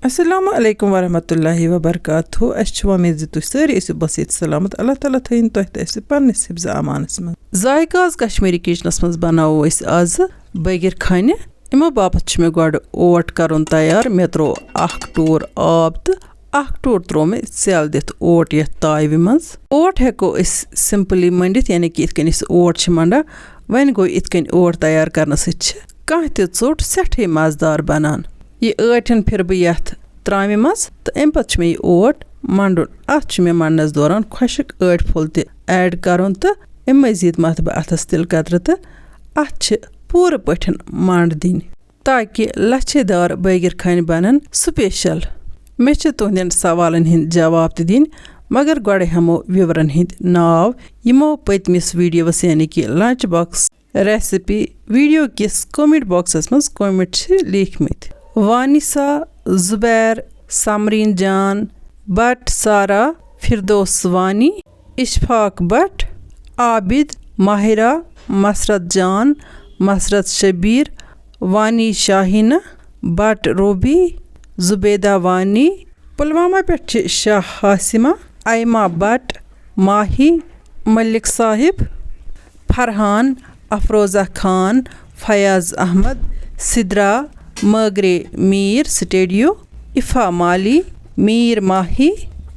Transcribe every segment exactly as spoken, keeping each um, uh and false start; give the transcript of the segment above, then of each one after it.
السلام علیکم ورحمۃ اللہ وبرکاتہ۔ اسہِ چھِ وۄمید زِ تُہۍ سٲری ٲسِو بصیت سلامت۔ اللہ تعالیٰ تھٲیِن تۄہہِ تہٕ اَسہِ پننِس حفظ امانس منٛز۔ ذائقہ آز کشمیری کچنس منٛز بناوو أسۍ آزٕ بٲگِر خانہِ۔ یِمو باپتھ چھُ مےٚ گۄڈٕ اوٹ کرُن تیار۔ مےٚ تروو اکھ ٹوٗر آب تہٕ اکھ ٹوٗر تروو مےٚ ژٮ۪ل دِتھ اوٹ یتھ تاوِ منٛز۔ اوٹ ہٮ۪کو أسۍ simply منڈِتھ، یعنی کہِ یِتھ کٔنۍ أسۍ اوٹ چھِ منڈان۔ وۄنۍ گوٚو، یِتھ کٔنۍ اوٹ تیار کرنہٕ سۭتۍ چھِ کانٛہہ تہِ ژوٚٹ سٮ۪ٹھٕے مزٕدار بنان۔ یہِ ٲٹھن پھِرٕ بہٕ یتھ ترامہِ منٛز تہٕ امہِ پتہٕ چھُ مےٚ یہِ اوٹ منڈُن۔ اتھ چھُ مےٚ منڈنس دوران خۄشٕک ٲٹۍ پھوٚل تہِ add کرُن تہٕ امہِ مزید متھٕ بہٕ اتھس تِلہٕ قطرٕ تہٕ اتھ چھِ پوٗرٕ پٲٹھۍ منڈ دِنۍ، تاکہِ لچھے دار بٲگِر خانہِ بنن special۔ مےٚ چھِ تُہنٛدٮ۪ن سوالن ہٕنٛدۍ جواب تہِ دِنۍ، مگر گۄڈے ہٮ۪مو viewerن ہٕنٛدۍ ناو، یِمو پٔتمِس videoس یعنی کہِ lunch box recipe video کِس comment boxس منٛز comment چھِ لیٖکھمٕتۍ۔ وانیسا، زبیر، سمرین جان، بٹ سارا، فردوس وانی، اشفاق بٹ، عابد، ماہرہ، مسرت جان، مسرت شبیر، وانی شاہینہ، بٹ روبی، زبیدہ وانی۔ پلوامہ پٮ۪ٹھ چھِ شاہ حاسمہ، ایمہ بٹ، ماہی، ملک صاحب، فرحان، افروزہ خان، فیاض احمد، سدرا، مٲگرے میر سٹیڈیو، افا مالی، میر ماہی،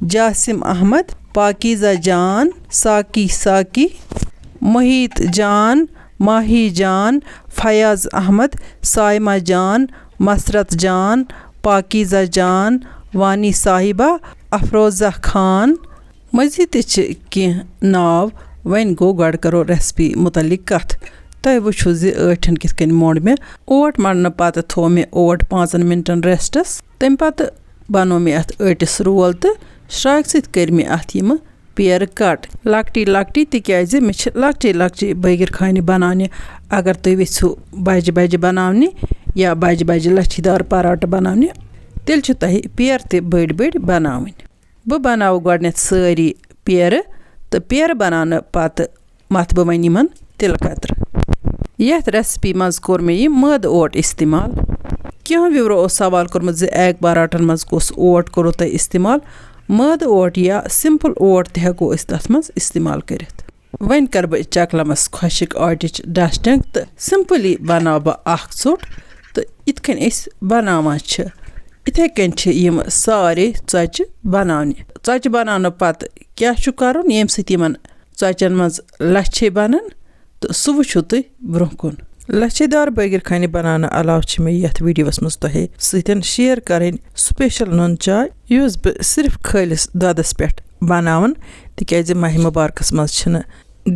جاسم احمد، پاکیزہ جان، ساقی ساقی، محیط جان، ماہی جان، فیاض احمد، صائمہ جان، مسرت جان، پاکیزہ جان، وانی صاحبہ، افروزہ خان۔ مزید تہِ چھِ کینٛہہ ناو۔ وۄنۍ گوٚو، گۄڈٕ کرو recipe متعلق کتھ۔ تۄہہِ وٕچھِو زِ ٲٹھن کِتھ کٔنۍ مونڈ مےٚ۔ اوٹ منڈنہٕ پتہٕ تھوو مےٚ اوٹ پانٛژن منٹن restس۔ تمہِ پتہٕ بنوو مےٚ اتھ ٲٹِس roll تہٕ شراکہِ سۭتۍ کٔرۍ مےٚ اتھ یِمہٕ پیرٕ cut لۄکٹی لۄکٹی، تِکیازِ مےٚ چھِ لۄکچے لۄکچے بٲگِر خانہِ بناونہِ۔ اگر تُہۍ یژھِو بجہِ بجہِ بناونہِ یا بجہِ بجہِ لچھِ دار پراٹہٕ بناونہِ، تیٚلہِ چھِ تۄہہِ پیرٕ تہِ بٔڑۍ بٔڑۍ بناوٕنۍ۔ بہٕ بناوٕ گۄڈٕنٮ۪تھ سٲری پیرٕ، تہٕ پیرٕ بناونہٕ پتہٕ متھٕ بہٕ وۄنۍ یِمن تِلہٕ قطرٕ۔ یتھ recipe منٛز کوٚر مےٚ یہِ مٲدٕ اوٹ استعمال۔ کینٛہہ viewerو اوس سوال کوٚرمُت زِ egg پراٹھن منٛز کُس اوٹ کوٚروٕ تۄہہِ استعمال؟ مٲدٕ اوٹ یا simple اوٹ تہِ ہٮ۪کو أسۍ تتھ منٛز استعمال کٔرِتھ۔ وۄنۍ کرٕ بہٕ چکلمس خۄشٕک آٹٕچ dusting تہٕ simply بناوٕ بہٕ اکھ ژوٚٹ، تہٕ یِتھ کٔنۍ أسۍ بناوان چھِ، یِتھے کٔنۍ چھِ یِم سارے ژۄچہِ بناونہِ۔ ژۄچہِ بناونہٕ پتہٕ کیٛاہ چھُ کرُن، ییٚمہِ سۭتۍ یِمن ژۄچن منٛز لچھے بنن، تہٕ سُہ وٕچھِو تُہۍ برونٛہہ کُن۔ لچھے دار بٲگِر خانہِ بناونہٕ علاوٕ چھِ مےٚ یتھ videoس منٛز تۄہہِ سۭتۍ share کرٕنۍ special نُن چاے، یُس بہٕ صرف خٲلص دۄدس پٮ۪ٹھ بناوان، تِکیازِ ماہِ مبارکس منٛز چھِنہٕ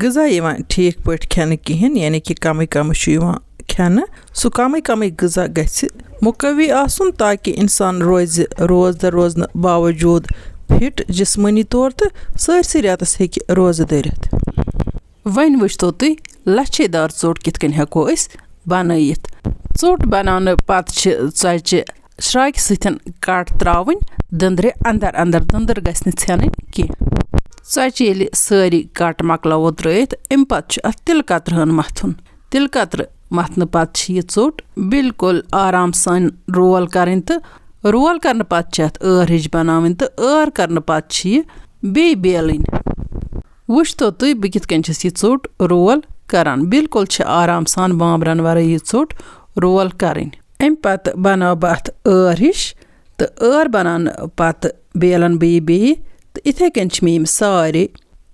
غذا یِوان ٹھیٖک پٲٹھۍ کھٮ۪نہٕ کِہیٖنۍ، یعنی کہِ کمٕے کمٕے چھُ یِوان کھٮ۪نہٕ۔ سُہ کمٕے کمٕے غذا گژھِ مقوی آسُن، تاکہِ انسان روزِ روزدر روزنہٕ باوجوٗد fit جسمٲنی طور تہٕ سٲرسٕے رٮ۪تس ہیٚکہِ روزٕ دٔرِتھ۔ وۄنۍ وٕچھتو تُہۍ لچھے دار ژوٚٹ کِتھ کٔنۍ ہٮ۪کو أسۍ بنٲیِتھ۔ ژوٚٹ بناونہٕ پتہٕ چھِ ژۄچہِ شراکہِ سۭتۍ cut تراوٕنۍ دٔنٛدرِ اندر اندر، دٔنٛدٕر گژھِ نہٕ ژھٮ۪نٕنۍ کینٛہہ۔ ژۄچہِ ییٚلہِ سٲری cut مۄکلاوو ترٲیِتھ، امہِ پتہٕ چھُ اتھ تِلہٕ قطرٕ ہن متھُن۔ تِلہٕ قطرٕ متھنہٕ پتہٕ چھِ یہِ ژوٚٹ بالکل آرام سان roll کرٕنۍ تہٕ roll کرنہٕ پتہٕ چھِ اتھ ٲر ہِش بناوٕنۍ تہٕ ٲر کرنہٕ پتہٕ چھِ یہِ بیٚیہِ بیلٕنۍ۔ وٕچھتو تُہۍ بہٕ کِتھ کٔنۍ چھَس یہِ ژوٚٹ roll کران۔ بالکل چھِ آرام سان بامبرَن ورٲے یہِ ژوٚٹ roll کرٕنۍ۔ اَمہِ پتہٕ بناو بہٕ اَتھ ٲر ہِش تہٕ ٲر بناونہٕ پتہٕ بیلَن بہٕ یہِ بیٚیہِ۔ تہٕ یِتھَے کٔنۍ چھِ مےٚ یِم سارے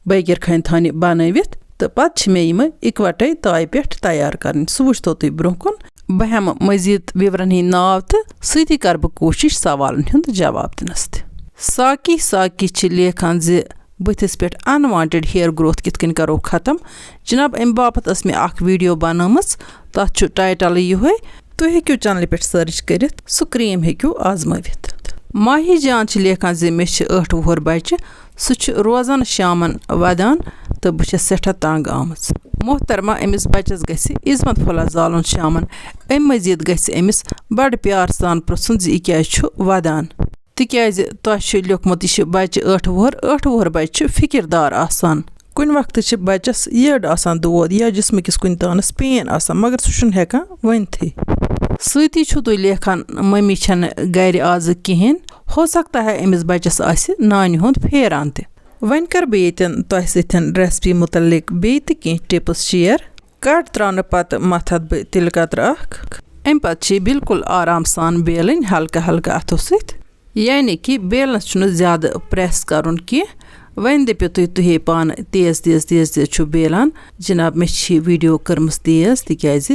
بٲگِر خانہِ تھاونہِ بنٲوِتھ تہٕ پتہٕ چھِ مےٚ یِمہٕ اِکوَٹَے تایہِ پٮ۪ٹھ تیار کرٕنۍ۔ سُہ وٕچھتو تُہۍ برونٛہہ کُن۔ بہٕ ہٮ۪مہٕ مزید viewerن ہٕنٛدۍ ناو تہٕ سۭتی کرٕ بہٕ کوٗشِش سوالن ہُنٛد جواب دِنَس تہِ۔ ساقی ساقی چھِ لیکھان زِ بٕتھِس پٮ۪ٹھ unwanted hair growth کِتھ کٔنۍ کرو ختم۔ جناب، اَمہِ باپتھ ٲس مےٚ اکھ video بنٲومٕژ، تَتھ چھُ title یِہوٚے۔ تُہۍ ہیٚکِو channelہِ پٮ۪ٹھ search کٔرِتھ، سُہ cream ہیٚکِو آزمٲوِتھ۔ ماہی جان چھِ لیکھان زِ مےٚ چھِ ٲٹھ وُہُر بچہِ، سُہ چھُ روزان شامن ودان تہٕ بہٕ چھَس سٮ۪ٹھاہ تنگ آمٕژ۔ محترمہ، أمِس بچس گژھِ عظمت پھوٚلہ زالُن شامن۔ اَمہِ مزید گژھِ أمِس بڑٕ پیار سان پرژھُن زِ یہِ کیازِ چھُ ودان۔ تِکیازِ تۄہہِ چھُ لیوٗکھمُت، یہِ چھُ بچہِ ٲٹھ وُہُر، ٲٹھ وُہُر بچہِ چھُ فِکِر دار آسان۔ کُنہِ وقتہٕ چھِ بچس یٔڈ آسان دود یا جسمہٕ کِس کُنہِ تانس pain آسان، مگر سُہ چھُنہٕ ہٮ۪کان ؤنتھٕے۔ سۭتی چھُو تُہۍ لیکھان، مٔمی چھَنہٕ گَرِ آزٕ کِہیٖنۍ، ہو سکتا ہے أمِس بَچَس آسہِ نانہِ ہُنٛد پھیران تہِ۔ وۄنۍ کَرٕ بہٕ ییٚتٮ۪ن تۄہہِ سۭتۍ recipe مُتعلِق بیٚیہِ تہِ کینٛہہ tips share۔ کٹ ترٛاونہٕ پتہٕ متھٕ بہٕ تِلہٕ قطرٕ اکھ۔ اَمہِ پتہٕ چھِ یہِ بالکل آرام سان بیلٕنۍ، ہلکہٕ ہلکہٕ اَتھو سۭتۍ۔ یعنی کہِ بیلنس چھُنہٕ زیادٕ press کرُن کینٛہہ۔ وۄنۍ دٔپِو تُہۍ، تُہے پانہٕ تیز تیز تیز تیز چھِو بیلان۔ جناب، مےٚ چھِ یہِ video کٔرمٕژ تیز، تِکیازِ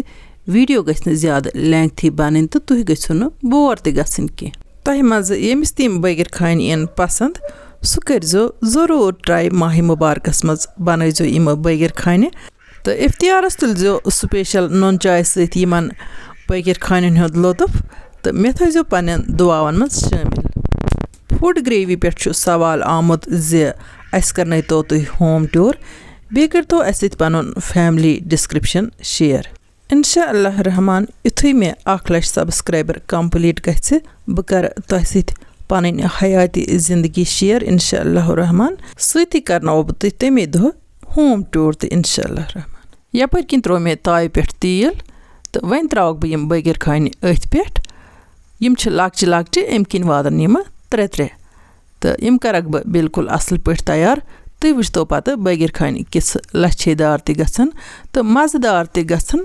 video گژھِ نہٕ زیادٕ lengthy بنٕنۍ تہٕ تُہۍ گٔژھِو نہٕ bore تہِ گژھٕنۍ کینٛہہ۔ تۄہہِ منٛزٕ ییٚمِس تہِ یِم بٲگِر خانہِ یِن پسنٛد، سُہ کٔرۍزیو ضروٗر try۔ ماہِ مُبارکس منٛز بنٲیزیو یِم بٲگِر خانہِ۔ تہٕ اِفتِیارَس تُلزیو special نُن چاے سۭتۍ یِمَن بٲگِر خانٮ۪ن ہُنٛد لطف تہٕ مےٚ تھٲیزیو پنٛنٮ۪ن دُعاوَن منٛز شٲمِل۔ Food gravy پٮ۪ٹھ چھُ سوال آمُت زِ اَسہِ کَرنٲیتو تُہۍ home tour، بیٚیہِ کٔرۍتو اَسہِ سۭتۍ پَنُن family description share۔ اِنشاء اللہ رحمان، یُتھُے مےٚ اَکھ لَچھ subscriber complete گژھِ، بہٕ کَرٕ تۄہہِ سۭتۍ پَنٕنۍ حیاتی زندگی share اِنشاء اللہ رحمان۔ سۭتی کَرناوو بہٕ تُہۍ تَمے دۄہ home tour تہِ اِنشاء اللہ رحمان۔ یَپٲرۍ کِنۍ ترٛوو مےٚ تایہِ پٮ۪ٹھ تیٖل تہٕ وۄنۍ ترٛاوَکھ بہٕ یِم بٲگِر خانہِ أتھۍ پٮ۪ٹھ۔ یِم چھِ لۄکچہِ لۄکچہِ، اَمہِ کِنۍ واتَن یِمہٕ ترٛےٚ ترٛےٚ۔ تہٕ یِم کَرَکھ بہٕ بالکل اَصٕل پٲٹھۍ تیار۔ تُہۍ وٕچھتو پَتہٕ بٲگِر خانہِ کِژھ لَچھے دار تہِ گژھن تہٕ مَزٕدار تہِ گژھن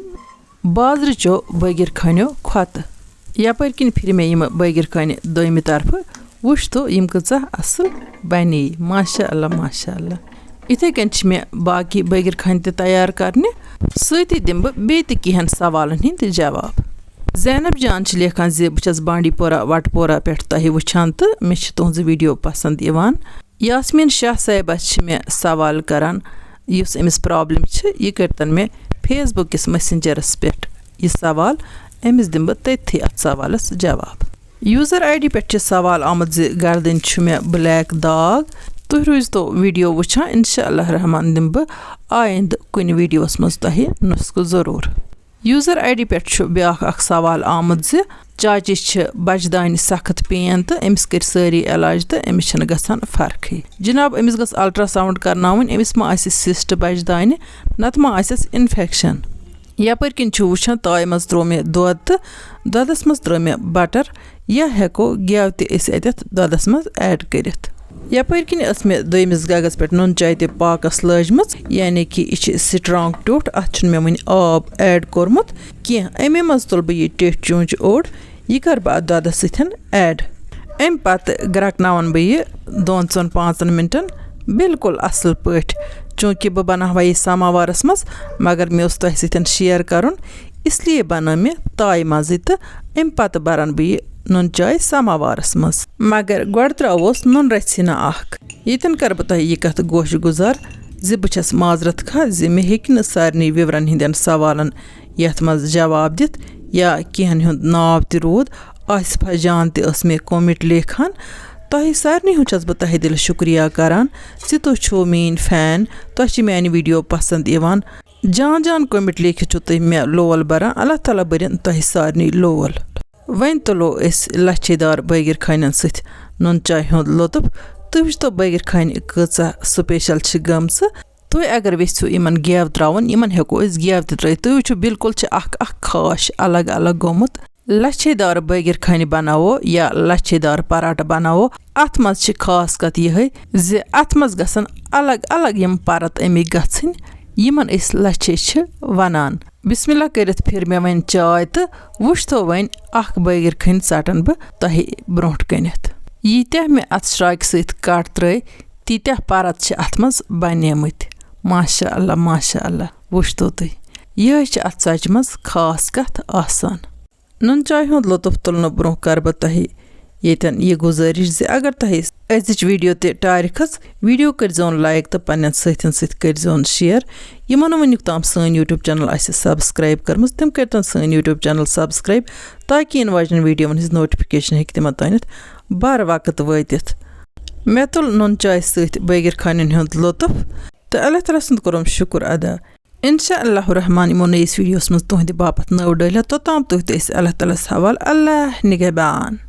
بازرٕچو بٲگِر خانیو کھۄتہٕ۔ یَپٲرۍ کِنۍ پھِرِ مےٚ یِمہٕ بٲگِر خانہِ دوٚیمہِ طرفہٕ۔ وٕچھتو یِم کۭژاہ اَصٕل بَنے۔ ماشاء اللہ، ماشاء اللہ۔ یِتھَے کٔنۍ چھِ مےٚ باقی بٲگِر خانہِ تہِ تیار کَرنہِ۔ سۭتی دِمہٕ بہٕ بیٚیہِ تہِ کینٛہَن سوالَن ہِنٛدۍ جواب۔ زینب جان چھِ لیکھان زِ بہٕ چھَس بانڈی پورہ وٹہٕ پورہ پٮ۪ٹھ تۄہہِ وٕچھان تہٕ مےٚ چھِ تُہٕنٛز video پسنٛد یِوان۔ یاسمیٖن شاہ صٲبَس چھِ مےٚ سوال کران، یُس أمِس problem چھِ، یہِ کٔرۍتَن مےٚ Facebook کِس messenger-َس پٮ۪ٹھ یہِ سوال، أمِس دِمہٕ بہٕ تٔتھی اَتھ سوالَس جواب۔ User ID پٮ۪ٹھ چھِ سوال آمُت زِ گردٕنۍ چھُ مےٚ black داغ، تُہۍ روٗزتو video وٕچھان، اِنشاء اللہ رحمان دِمہٕ بہٕ آیندٕ کُنہِ video-َس منٛز تۄہہِ نُسخہٕ ضروٗر۔ User ID پٮ۪ٹھ چھُ بیٛاکھ اکھ سوال آمُت زِ چاچی چھِ بچہٕ دانہِ سخت pain تہٕ أمِس کٔرۍ سٲری علاج تہٕ أمِس چھَنہٕ گژھان فرقٕے۔ جناب، أمِس گٔژھ ultrasound کرناوٕنۍ، أمِس ما آسہِ cyst بچہٕ دانہِ، نتہٕ ما آسٮ۪س infection۔ یپٲرۍ کِنۍ چھُ وٕچھان تایہِ منٛز ترٛوو مےٚ دۄد تہٕ دۄدس منٛز ترٛٲو مےٚ butter، یا ہٮ۪کو گٮ۪و تہِ أسۍ اَتٮ۪تھ دۄدس منٛز add کٔرِتھ۔ یپٲرۍ کِنۍ ٲس مےٚ دوٚیمِس گگس پٮ۪ٹھ نُن چاے تہِ پاکس لٲجمٕژ، یعنی کہِ یہِ چھِ strong ٹیوٚٹھ، اتھ چھُنہٕ مےٚ وُنہِ آب add کوٚرمُت کینٛہہ۔ اَمے منٛز تُلہٕ بہٕ یہِ ٹیٚٹھۍ چونچہِ اوٚڑ، یہِ کَرٕ بہٕ اَتھ دۄدَس سۭتۍ add۔ اَمہِ پَتہٕ گرٛٮ۪کناوَن بہٕ یہِ دۄن ژۄن پانٛژَن مِنٹَن بالکل اَصٕل پٲٹھۍ۔ چوٗنٛکہِ بہٕ بَناوہا یہِ سَماوارَس منٛز، مگر مےٚ اوس تۄہہِ سۭتۍ share کَرُن، اس لیے بَنٲو مےٚ تایہِ منٛزٕے تہٕ اَمہِ پَتہٕ بَرَن بہٕ یہِ نُن چاے سَماوارَس منٛز۔ مگر گۄڈٕ ترٛاووس نُن رَژھِ ہنا اَکھ۔ ییٚتٮ۪ن کَرٕ بہٕ تۄہہِ یہِ کَتھ گوشہِ گُزار زِ بہٕ چھَس معذرت خواہ زِ مےٚ ہیٚکہِ نہٕ سارنٕے viewer-َن ہٕنٛدٮ۪ن سوالَن یَتھ منٛز جواب دِتھ یا کینٛہَن ہُنٛد ناو تہِ روٗد۔ آصفہ جان تہِ ٲس مےٚ comment لیکھان۔ تۄہہِ سارنٕے ہُنٛد چھَس بہٕ تہہِ دِلہٕ شُکریہ کَران زِ تُہۍ چھِو میٛٲنۍ fan، تۄہہِ چھِ میٛانہِ video پَسنٛد یِوان۔ جان جان comment لیکھِتھ چھِو تُہۍ مےٚ لول بَران۔ اللہ تعالیٰ بٔرِن تۄہہِ سارنٕے لول۔ وۄنۍ تُلو أسۍ لَچھے دار بٲگِر خانٮ۪ن سۭتۍ نُن چاے ہُنٛد لطف۔ تُہۍ وٕچھتو بٲگِر خانہِ کۭژاہ special چھِ گٔمژٕ۔ تُہۍ اگر یژھِو یِمن گیو ترٛاوُن، یِمن ہٮ۪کو أسۍ گیو تہِ ترٛٲوِتھ۔ تُہۍ وٕچھِو، بالکل چھِ اکھ اکھ خاش الگ الگ گوٚمُت۔ لَچھے دار بٲگِر خانہِ بناوو یا لَچھے دار پراٹہٕ بناوو، اتھ منٛز چھِ خاص کتھ یِہے زِ اتھ منٛز گژھن الگ الگ یِم پرت اَمِکۍ گژھٕنۍ، یِمن أسۍ لَچھے چھِ ونان۔ بسم اللہ کٔرِتھ پھِر مےٚ وۄنۍ چاے تہٕ وٕچھتو وۄنۍ اکھ بٲگِر خانہِ ژٹن بہٕ تۄہہِ برونٛٹھ کٔنٮ۪تھ۔ ییٖتیٛاہ مےٚ اتھ شراکہِ سۭتۍ کٹ ترٲے، تیٖتیٛاہ پرت چھِ اتھ منٛز بنیمٕتۍ۔ ماشاء اللہ، ماشاء اللہ، وٕچھتو تُہۍ، یِہوٚے چھِ اتھ ژۄچہِ منٛز خاص کتھ آسان۔ نُن چاے ہُنٛد لطف تُلنہٕ برونٛہہ کرٕ بہٕ تۄہہِ ییٚتٮ۪ن یہِ گُزٲرِش زِ اگر تۄہہِ أزِچ video تہِ ٹارِ کھٔژ، video کٔرۍزیون like تہٕ پنٛنٮ۪ن سٲتھٮ۪ن سۭتۍ کٔرۍزیون share۔ یِمو نہٕ وٕنیُک تام سٲنۍ YouTube channel آسہِ subscribe کٔرمٕژ، تِم کٔرۍتَن سٲنۍ YouTube channel subscribe، تاکہِ یِنہٕ واجنٮ۪ن video-َن ہٕنٛز notification ہیٚکہِ تِمن تانٮ۪تھ بر وقت وٲتِتھ۔ مےٚ تُل نُن چاے سۭتۍ بٲگِر خانٮ۪ن ہُنٛد لطف تہٕ اللہ تعالیٰ سُنٛد کوٚرُم شُکُر ادا۔ انشاء اللہ الرحمن یِمو نٔیِس video-َس منٛز تُہنٛدِ باپتھ نٔو ڈٲلِتھ، توٚتام تُہۍ تہٕ أسۍ اللہ تعالیٰ ہَس حوالہٕ۔ اللہ نگہبان۔